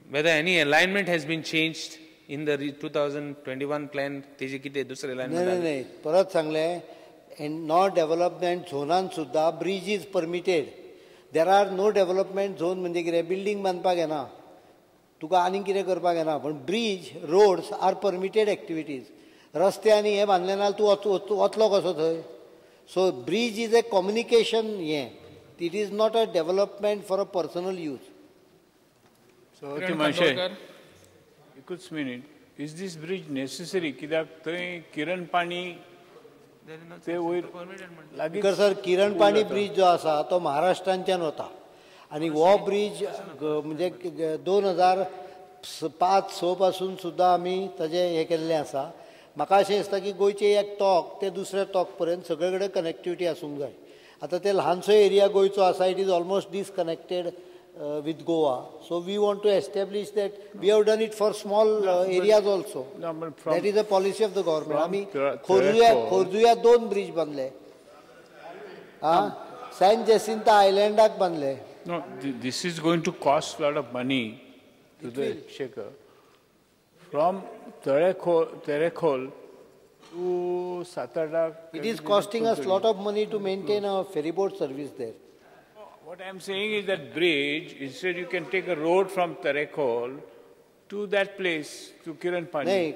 Whether any alignment has been changed in the 2021 plan, तेजे कितें दुसरें नाही नाही नाही, परत सांगलें, नो डेव्हलपमेंट झोनान सुद्दां bridge is permitted. There are no development zone म्हणजे कितें, बिल्डींग बांदपाक येना, तुका आनीक कितें करपाक येना, पण bridge roads are permitted activities. रस्ते आनी हे बांदले ना तूं वतलो कसो थंय? So bridge is a communication हें, it is not a development for a personal use. एकूच minute, is this bridge necessary? कित्याक थंय किरणपाणी ते वयर लागीं सर, किरणपाणी ब्रीज जो आसा तो महाराष्ट्रांच्यान वता आनी हो ब्रीज म्हणजे 2005-6 पासून सुद्दां आमी ताजें हें केल्लें आसा. म्हाका अशें दिसता की गोंयचे एक तोक ते दुसऱ्या तोक पर्यंत सगळे कडेन कनेक्टिविटी आसूंक जाय. आतां ते ल्हानसो एरिया गोंयचो आसा, it is almost disconnected with Goa. So we want to establish that we have done it for small areas also. That is a policy of the government. आमी खोर्जुया 2 ब्रीज बांदले, सॅन जेसिंता आयलँडाक बांदले. No, this is going to cost a lot of money to the exchequer. From Terekhol to Satarda. It is costing us lot of money to maintain a ferryboat service there. What I am saying is that bridge, instead you can take a road from Terekhol to that place, to Kiranpani. नाही,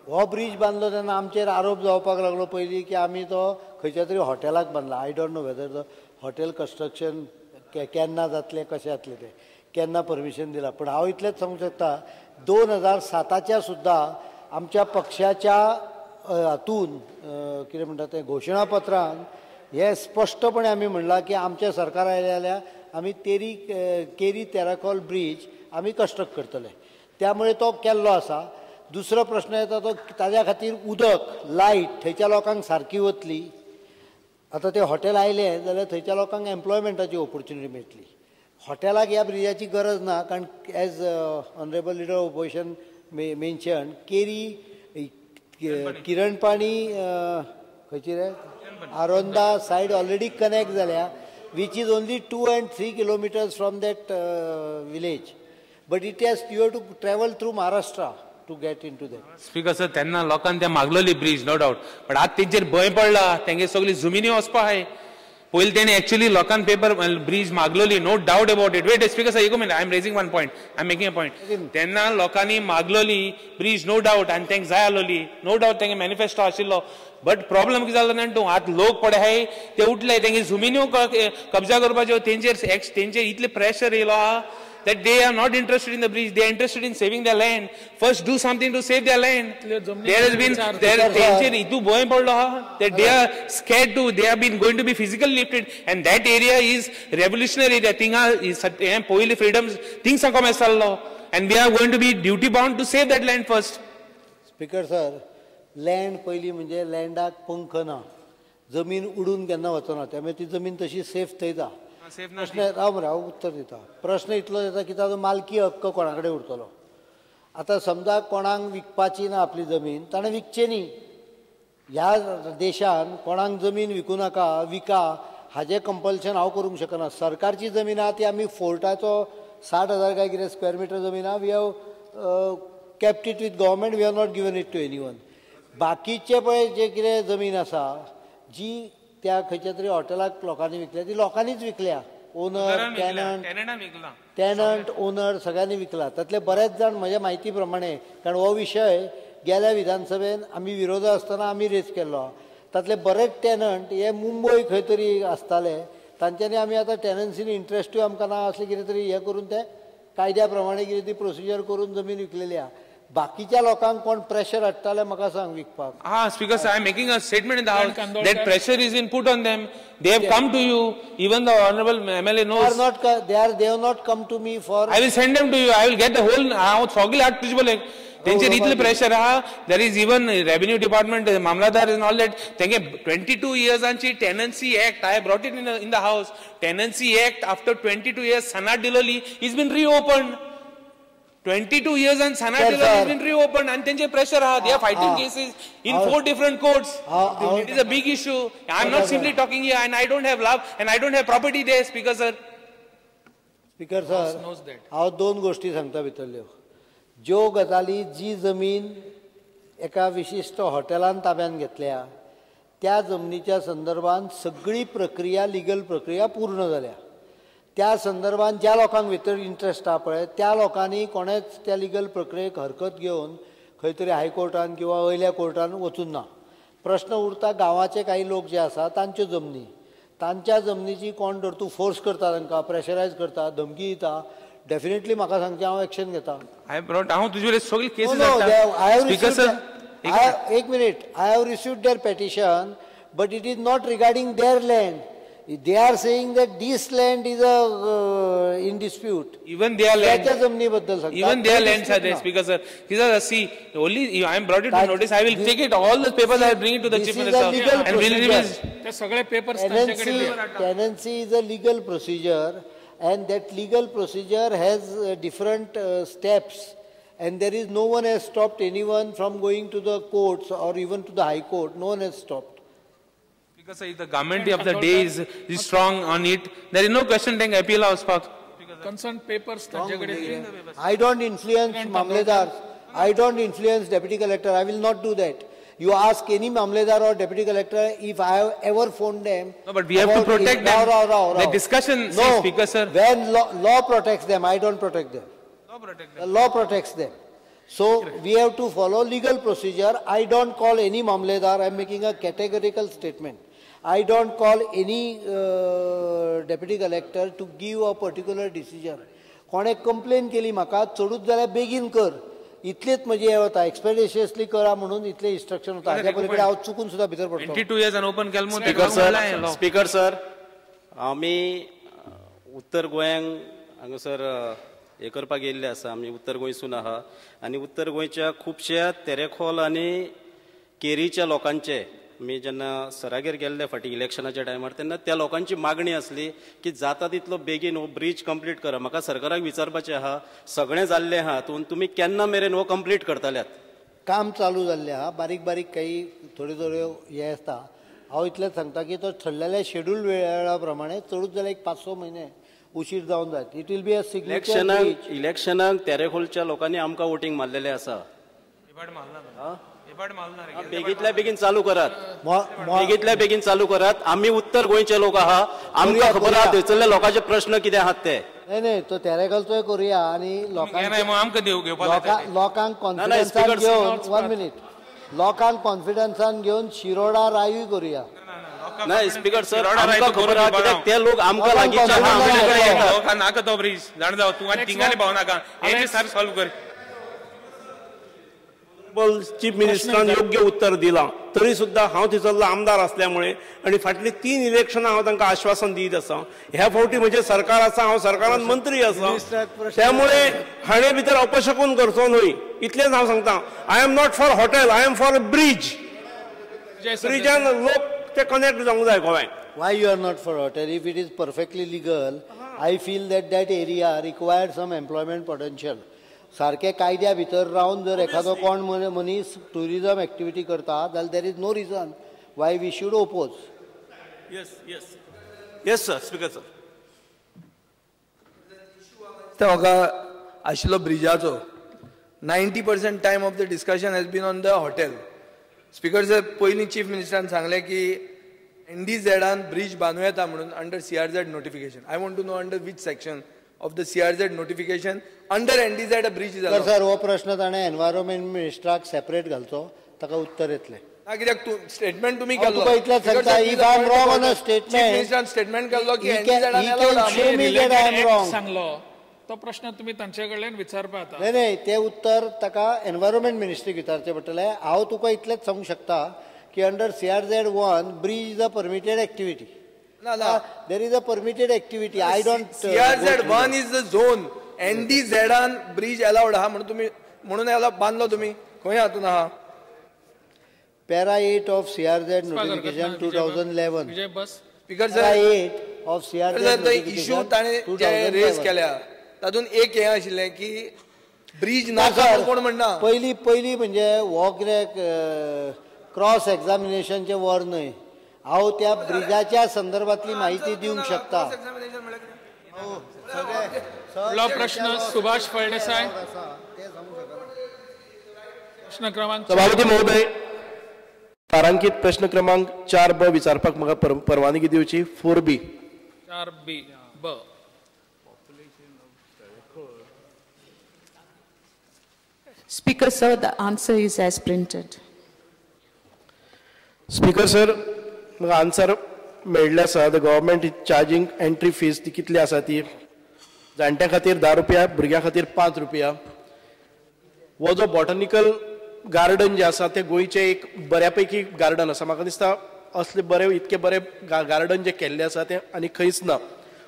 हो bridge बांदलो तेन्ना आमचेर आरोप जावपाक लागलो पयलीं की आमी तो खंयच्या तरी हॉटेलाक बांदला. I don't know whether the hotel construction केन्ना जातलें, कशें जातलें, तें केन्ना परमिशन दिलां, पण हांव इतलेंच सांगूंक शकता 2007 सुद्दां आमच्या पक्षाच्या हातून कितें म्हणटा तें घोशणापत्रान हें स्पश्टपणे आमी म्हणलां की आमचें सरकार आयलें जाल्यार आमी केरी तेराखोल ब्रीज आमी कन्स्ट्रक्ट करतले. त्यामुळे तो केल्लो आसा. दुसरो प्रश्न येता तो ताज्या खातीर उदक, लायट थंयच्या लोकांक सारकी वतली. आतां तें हॉटेल आयलें जाल्यार थंयच्या लोकांक एम्प्लॉयमेंटाची ऑपॉर्च्युनिटी मेळटली. हॉटेलाक ह्या ब्रिजाची गरज ना, कारण as honourable leader of opposition mention, Keri Kiranpani खंयची रे आरोंदा सायड ऑलरेडी कनेक्ट जाल्या, which is only 2 and 3 kilometres from that village, but it has you have to travel through Maharashtra to get into that. Speaker sir, तेन्ना लोकांनी ते मागलोली bridge no doubt, but आतां तेंचेर भंय पडला, तेंगे सगळी जमिनी वचपा आहाय. पयलीं तेणी एक्चुअली लोकांनी पेपर ब्रीज मागलोली, no doubt about it. Wait speaker sir, एक minute, I am raising one point, I am making a point. तेन्ना लोकांनी मागलोली ब्रीज नो डावट, आनी तेंक जाय आसलोली नो डावट, तेंगे मॅनिफेस्टो आशिल्लो. बट प्रॉब्लम कितें जालो जाणा तूं, आतां लोक पळय आहाय ते उठले, तेंगे जमिन्यो कब्जा करपाच्यो, तेंचेर इतलें प्रेशर येयलो आहा that they are not interested in the bridge, they are interested in saving their land. First do something to save their land. There has been, there itu bhoy padlo ha, that they are scared to, they have been going to be physically lifted, and that area is revolutionary area. Thinga poyili freedoms, things are come asallo, and we are going to be duty bound to save that land first. Speaker sir, land पयली म्हणजे लँडाक पंख ना, जमीन उडून केन्ना वचना, त्यामुळे ती जमीन तशी सेफ थंय जा. प्रश्न राव मरे, हांव उत्तर दिता. प्रश्न इतलो येता की ताजो मालकी हक्क कोणा कडेन उरतलो. आतां समजा कोणाक विकपाची ना आपली जमीन, ताणें विकचें न्ही. ह्या देशान कोणाक जमीन विकूं नाका, विका हाजें कंपल्शन हांव करूंक शकना. सरकारची जमीन आहा ती आमी फोर्टाचो 60,000 काय कितें स्क्वेअर मिटर जमीन आहा, we have kept it with government, we have not given it to anyone. बाकीचे पळय जे कितें जमीन आसा जी त्या खंयच्या तरी हॉटेलाक लोकांनी विकल्या, ती लोकांनीच विकल्या. ओनर, टेनंट, ओनर सगळ्यांनी विकला. तातले बरेच जाण म्हज्या म्हायती प्रमाणे, कारण हो विशय गेल्या विधानसभेन आमी विरोध आसतना आमी रेज केल्लो, तातले बरेच टेनंट हे मुंबय खंय तरी आसताले, तांच्यांनी आमी आतां टेनन्सीन इंट्रस्टूय आमकां ना असलें कितें तरी हें करून ते कायद्या प्रमाणे कितें ती प्रोसिजर करून जमीन विकलेली आहा. बाकीच्या लोकांक कोण प्रेशर हाडटाले म्हाका सांग विकपाक. Ah, speaker sir, I am making a statement in the house that pressure is in put on them. They have come to you, even the honourable MLA knows. They have not come to me for. I will send them to you, I will get the whole. हांव सगळे हाडटा तुजे बोले. तेंचेर इतलें pressure आहा. There is even revenue department, mamlatdar and all that. तेंगे 22 इयर्सांची tenancy act, I brought it in the house. Tenancy act after 22 years Sanat Diloli is been reopened. 22 years and Sanat Diloli has been reopened, and tenche pressure aha. They are fighting cases in 4 different courts. It is a big issue. I am not simply talking here, and I don't have love and I don't have property there, Speaker sir. Speaker sir, हांव दोन गोष्टी सांगता भितरल्यो. ज्यो गजाली जी जमीन एका विशिश्ट हॉटेलान ताब्यान घेतल्या त्या जमनीच्या संदर्भात सगळी प्रक्रिया, लिगल प्रक्रिया पूर्ण जाल्या. त्या संदर्भात ज्या लोकांक भितर इंट्रस्ट आहा पळय त्या लोकांनी कोणेच त्या लिगल प्रक्रियेक हरकत घेवन खंय तरी हायकोर्टान किंवा वयल्या कोर्टान वचून ना. प्रश्न उरता गांवाचे काही लोक जे आसा तांच्यो जमनी, तांच्या जमनीची कोण धर तूं फोर्स करता, तांकां प्रेशरायज करता, धमकी दिता, डेफिनेटली म्हाका सांगचें हांव एक्शन घेता. हांव तुजे सगळे केसीस. एक minute, I have received their petition but it is not regarding their land. They are saying that this land is a in dispute. Even their land. Even their lands are there, Speaker sir. Sir, see, only I am brought it to notice. I will take it all the papers. I will bring it to the Chief Minister. And will release. Tenancy is a legal procedure, and that legal procedure has different steps, and there is no one has stopped anyone from going to the courts or even to the High Court. No one has stopped. Because if the government of the day is strong on it, there is no question taking appeal house park. Concerned papers. I don't influence Mamledars. I don't influence deputy collector. I will not do that. You ask any Mamledar or deputy collector if I have ever phoned them. No, but we have to protect them. The discussion, no, Speaker sir. When law protects them, I don't protect them. Law protects them. The law protects them. So we have to follow legal procedure. I don't call any Mamledar. I am making a categorical statement. I don't call any deputy collector to give a particular decision. कोणे complain केली म्हाका चडूच जाल्यार बेगीन कर, इतलेच म्हजें हें वता, एक्सपेडिशियसली करा म्हणून इतलें इन्स्ट्रक्शन वता. हाज्या पलीकडे हांव चुकून सुद्दां भितर पडटलो. 22 years unopened केल्मो. स्पीकर सर, आमी उत्तर गोंयांक हांगासर हें करपाक येयल्ले आसा. आमी उत्तर गोंयसून आहा आनी उत्तर गोंयच्या खुबश्या तेरेखोल आनी केरीच्या लोकांचे मी जेन्ना सरागेर गेल्ले फाटीं इलेक्शनाच्या टायमार तेन्ना त्या लोकांची मागणी आसली की जाता तितलो बेगीन हो ब्रीज कंप्लीट करा. म्हाका सरकाराक विचारपाचें आहा, सगळें जाल्लें आहा, तुमी केन्ना मेरेन हो कंप्लीट करतल्यात? काम चालू जाल्लें आहा, बारीक बारीक काही थोड्यो थोड्यो हें आसता. हांव इतलेंच सांगता की तो ठरलेल्या शेड्यूल वेळा प्रमाणे चडूच जाल्यार एक 5-6 म्हयने उशीर जावन जायत. It will be a signature. इलेक्शनाक तेरेखोलच्या लोकांनी आमकां वोटींग मारलेलें आसा. बेगीतल्या बेगीन चालू करात, बेगीतल्या बेगीन चालू करात. आमी उत्तर गोंयचे लोक आहा, आमकां खबर आहा थंयसरल्या लोकांचे प्रश्न कितें आहात ते. न्हय न्हय, तो तेरेखोलचोय करुया आनी लोकांक कॉन्फिडन्सान घेवन, 1 मिनीट, लोकांक कॉन्फिडन्सान घेवन शिरोडा रायूय करुया. नाही स्पीकर सर, आमकां खबर आहा कित्याक ते लोक आमकां लागींचे आहा. नाका तो ब्रीज जाण जाव, तूं आनी थिंगांनी पावनाका, हें सर सॉल्व कर. चीफ मिनिस्टरान योग्य उत्तर दिलां तरी सुद्दां हांव थंयसरलो आमदार आसल्यामुळे आनी फाटलीं 3 इलेक्शनां हांव तांकां आश्वासन दीत आसा. ह्या फावटी म्हजें सरकार आसा, हांव सरकारान मंत्री आसा, त्यामुळे हाणें भितर अपशकून करचो न्हय इतलेंच हांव सांगता. I am not for hotel, I am for bridge. ब्रिजान लोक ते कनेक्ट जावंक जाय गोंयांत. Why you are not for hotel if it is perfectly legal? I feel that that area required some employment potential. सारके कायद्या भितर रावन जर एखादो कोण मनीस ट्युरिजम एक्टिविटी करता जाल्यार there is no reason why we should oppose. Yes yes yes sir. Speaker sir, ते म्हाका आशिल्लो ब्रिजाचो 90% time of the discussion has been on the hotel. Speaker sir, पयलीं चीफ मिनिस्टरान सांगलें की एनडीझेडान ब्रीज बांदू येता म्हणून under CRZ notification. I want to know under which section of the CRZ notification under NDZ a bridge is allowed. Sir, हो प्रश्न ताणें environment मिनिस्टराक separate घालचो, ताका उत्तर येतलें. ना कित्याक तूं स्टेटमेंट तुमी केल्लो. तुका इतलेंच सांगता, if I am wrong on a statement, chief मिनिस्टरान स्टेटमेंट केल्लो की एनडीझेडान अलाउड सांगलो, तो प्रश्न तुमी तांचे कडल्यान विचारपा आता. न्हय न्हय, तें उत्तर ताका एनवायरमेंट मिनिस्ट्रीक विचारचें पडटलें. हांव तुका इतलेंच सांगूंक शकता की under CRZ 1 bridge is a permitted activity. There is a permitted activity. I don't. CRZ 1 is the zone. NDZ an bridge allowed आहा म्हणून तुमी म्हणून बांदलो तुमी खंय हातून आहा? Para 8 of CRZ notification 2011. Speaker sir, Para 8 of CRZ notification issue ताणें जे रेज केल्या तातूंत एक हें आशिल्लें की ब्रिज नाका कोण म्हणना. पयलीं पयलीं म्हणजे हो कितें क्रॉस एक्झामिनेशनचें वर न्हय. हांव त्या ब्रिजाच्या संदर्भातली माहिती दिवंक शकता. फुडलो प्रश्न सुभाष फळदेसाय. प्रश्न क्रमांक सभापती महोदय, तारांकित प्रश्न क्रमांक 4B विचारपाक म्हाका परवानगी दिवची. 4B. 4B ब. Speaker sir, the answer is as printed. Speaker sir, म्हाका आन्सर मेळिल्लें आसा. The government is charging entry fees ती कितली आसा ती जाणट्यां खातीर 10 रुपया, भुरग्यां खातीर 5 रुपया. हो जो बॉटनिकल गार्डन जे आसा ते गोंयचें एक बऱ्यापैकी गार्डन आसा. म्हाका दिसता असले बरे इतके बरे गार्डन जे केल्ले आसा ते आनी खंयच ना.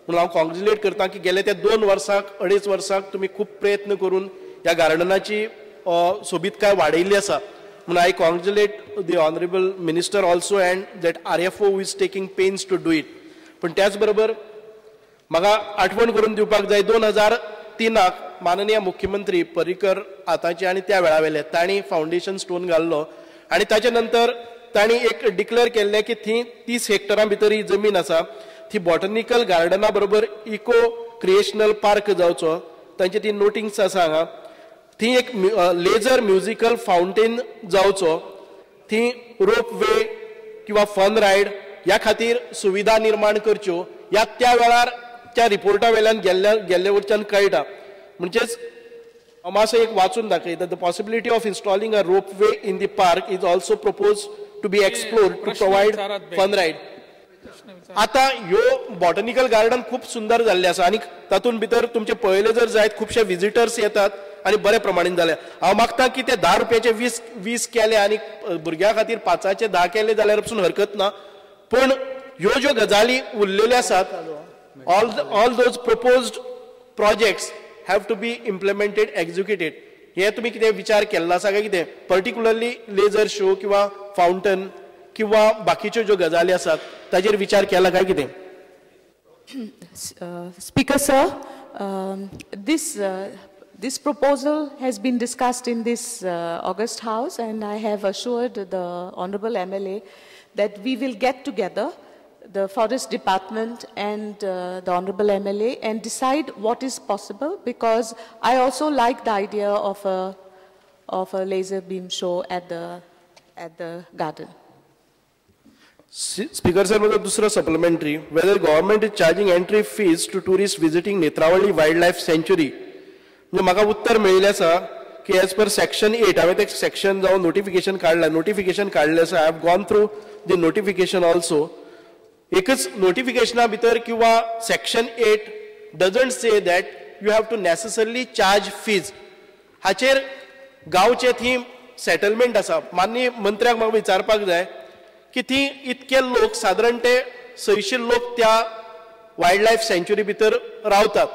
म्हणून हांव कॉंग्रेच्युलेट करता की गेले त्या 2 वर्साक 2.5 वर्साक तुमी खूब प्रयत्न करून ह्या गार्डनाची सोबीतकाय वाडयल्ली आसा. म्हणून I congratulate the honourable minister also and that RFO is taking pains to do it. पूण त्याच बरोबर म्हाका आठवण करून दिवपाक जाय 2003 माननीय मुख्यमंत्री पर्रीकर आतांचे आनी त्या वेळा वेले तांणी फावंडेशन स्टोन घाल्लो आनी ताचे नंतर तांणी एक डिक्लेअर केल्लें की थंय 30 हेक्टरां भितर ही जमीन आसा ती बॉटनिकल गार्डना बरोबर इको क्रिएशनल पार्क जावचो. तांची ती नोटिंग्स आसा हांगा. थंय एक लेजर म्युजिकल फावंटेन जावचो, थंय रोप वे किंवा फन रायड ह्या खातीर सुविधा निर्माण करच्यो. ह्या त्या वेळार त्या रिपोर्टा वेल्यान गेल्ले वरच्यान कळटा. म्हणजेच मातसो एक वाचून दाखयता. The possibility of installing a rope way in the park is also propose to be explored to provide fun ride. आतां ह्यो बॉटनिकल गार्डन खूब सुंदर जाल्लें आसा आनी तातूंत भितर तुमचे पळयलें जर जायत खुबशे विजिटर्स येतात आनी बरे प्रमाणेन जाले. हांव मागता की ते 10 रुपयाचे 20 केले आनी भुरग्यां खातीर 5चे 10 केले जाल्यार पसून हरकत ना. पूण ह्यो ज्यो गजाली उरलेल्यो आसात all those proposed projects have to be implemented, executed. हे तुम्ही कितें विचार केल्लो आसा काय कितें? पर्टिक्युलरली लेजर शो किंवा फावंटन किंवा बाकीच्यो ज्यो गजाली आसात ताजेर विचार केला काय कितें? Speaker sir, this proposal has been discussed in this August House, and I have assured the Honorable MLA that we will get together, the Forest Department and the Honorable MLA, and decide what is possible, because I also like the idea of a laser beam show at the garden. Speaker sir, म्हजो दुसरो supplementary, whether government is charging entry fees to tourist visiting Netravali wild life sanctuary. म्हणजे म्हाका उत्तर मेळिल्लें आसा की as per section 8 हांवें तें सेक्शन जावं नोटिफिकेशन काडलां, नोटिफिकेशन काडलें आसा. I have gone through the notification also. एकच नोटिफिकेशना भितर किंवा section 8 doesn't say that you have to necessarily charge fees. हाचेर गांवचे थंय सेटलमेंट आसा. माननीय मंत्र्याक म्हाका विचारपाक जाय की थंय इतके लोक सादारण ते 600 लोक त्या वायल्ड लायफ सँच्युरी भितर रावतात.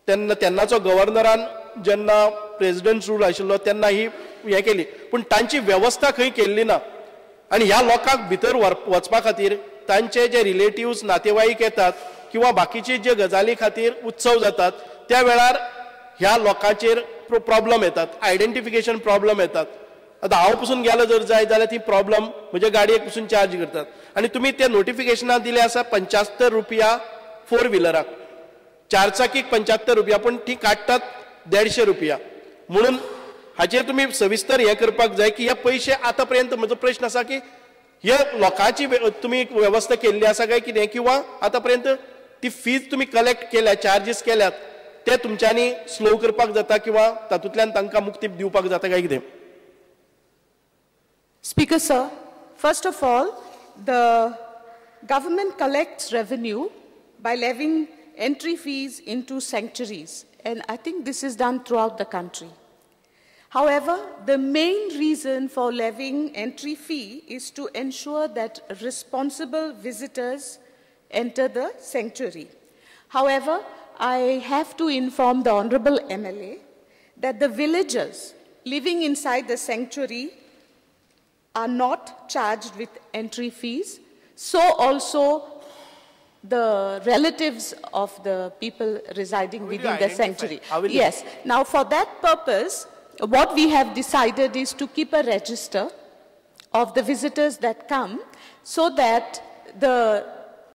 तेन्ना तेन्नाचो गव्हर्नरान जेन्ना प्रेजिडेंट रूल आशिल्लो तेन्ना ही हें केली, पूण तांची वेवस्था खंय केल्ली ना. आनी ह्या लोकांक भितर वचपा खातीर तांचे जे रिलेटिव्स नातेवाईक येतात किंवा बाकीचे जे गजाली खातीर उत्सव जातात त्या वेळार ह्या लोकांचेर प्रॉब्लम येतात, आयडेंटिफिकेशन प्रॉब्लम येतात. आतां हांव पसून गेलो जर जाय जाल्यार ती प्रॉब्लम म्हज्या गाडयेक पसून चार्ज करतात. आनी तुमी ते नोटिफिकेशनां दिले आसा 75 रुपया 4 व्हिलराक, चारचाकीक 75 रुपया, पूण ती काडटात 150 रुपया. म्हणून हाचेर तुमी सविस्तर हें करपाक जाय की हे पयशे आतां पर्यंत म्हजो प्रश्न आसा की हे लोकांची तुमी वेवस्था केल्ली आसा काय कितें, किंवा आतां पर्यंत ती फीज तुमी कलेक्ट केल्या, चार्जीस केल्यात ते तुमच्यांनी स्लो करपाक जाता किंवा तातूंतल्यान तांकां मुक्ती दिवपाक जाता काय कितें? Speaker sir, first of all, the government collects revenue by levying entry fees into sanctuaries, and I think this is done throughout the country. However, the main reason for levying entry fee is to ensure that responsible visitors enter the sanctuary. However, I have to inform the Honorable MLA that the villagers living inside the sanctuary are not charged with entry fees. So also the relatives of the people residing within the sanctuary. Yes. Now for that purpose, what we have decided is to keep a register of the visitors that come so that the